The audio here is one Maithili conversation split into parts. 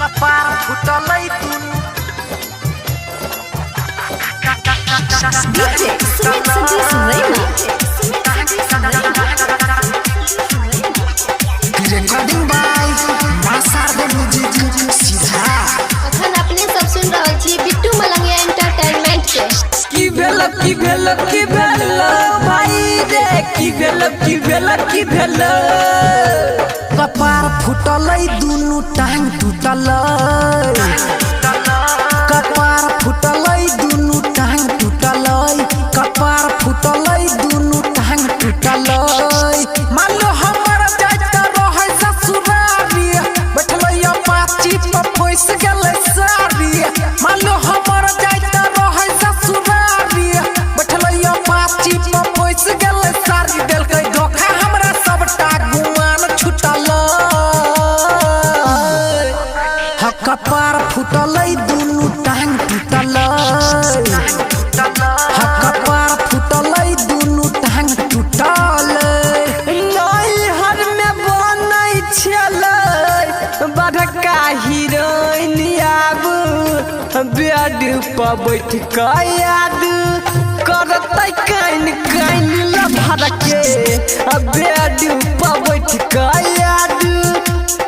कपार फुटलै दुनु। DJ Sumit Satish Verma. Recording by Masar music सीधा। अखन अपने सब सुन रहल छी बिट्टू मलंगिया एंटरटेनमेंट के। की भेल, की भेल, की भेल भाई रे? की भेल, की भेल, की भेल? कपार फुटलै दुनु, टांग टूटलै। कपार फुटलै दुनु, टांग टूटलै। कपार फुटलै दुनु, टांग टूटलै। मान लो हमर जाइत रहै ससुरारी, बैठलै अपाची पर फंसि गेलै सारी। मान लो हमर जाइत रहै ससुरारी, बैठलै अपाची पर फंसि गेलै सारी। देलकै धोखा हमरा, सबटा गुमान छुटलै। ह, कपार फुटलै दुनु, टांग टूटलै। ह, कपार फुटलै दुनु, टांग टूटलै। नैहर में बनै छलै बड़का हीरोइन, आब बेड पर बैठ कऽ याद करतै काइन काइन लभर के। बेड पर बैठ कऽ याद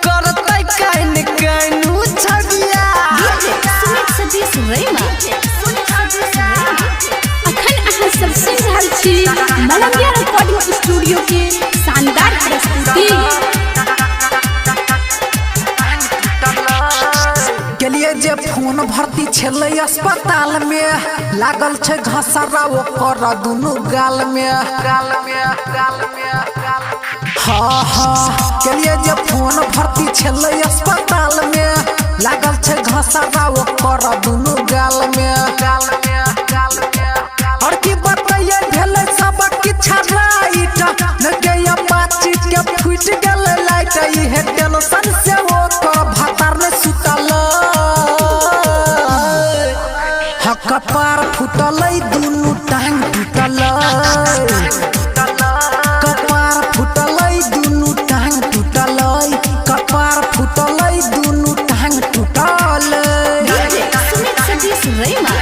करतै काइन काइन उ छबिया। DJ Sumit Satish Verma. अखन अहाँ सब सुन रहल छी मलंगिया रिकॉर्डिंग स्टूडियो के शानदार प्रस्तुति। गेलिए जे फोन, भर्ती छलै अस्पताल में, लागल छै घसरा ओकर दुनू गाल में, गाल में, गाल में। हाँ, गेलिए जे फोन, भर्ती छलै अस्पताल में, लागल छै घसरा ओकर दुनू गाल में, गाल में, गाल में। और की बतैये, भेलै सब किछु राइट नके, अपाची के फूटि गेलै लाइट। इहे टेंशन से ओकर भातार ने सुतल। ह, कपार फुटलै दुनू, टांग टूटलै। कपार फुटलै दुनू, टांग टूटलै। कपार फुटलै दुनू, टांग टूटलै। DJ Sumit Satish Verma.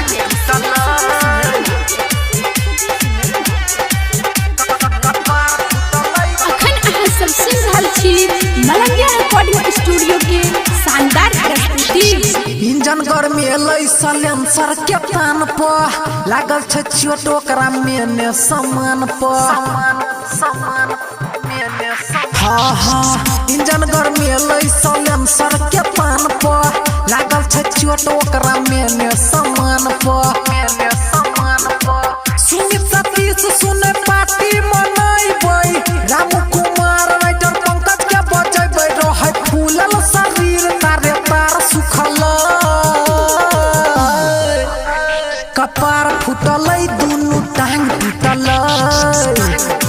अखन अहाँ सब सुन रहल छी मलंगिया रिकॉर्डिंग स्टूडियो के शानदार प्रस्तुति। इंजन गर्मी एलै सलेंसर के तान पर, लागल छै चोट ओकरा मेने समान पर। हाँ, इंजन गर्मी एलै सलेंसर के तान पर, लागल छै चोट ओकरा मेने समान पर, मेने समान पर। सुमित सतीश सुने, पार्टी मनैबै, रामू कुमार राइटर पंकज के बजेबै। रहै फूलल शरीर तारे तार सुखल। कपार फुटलै दुनू, टांग टूटलै।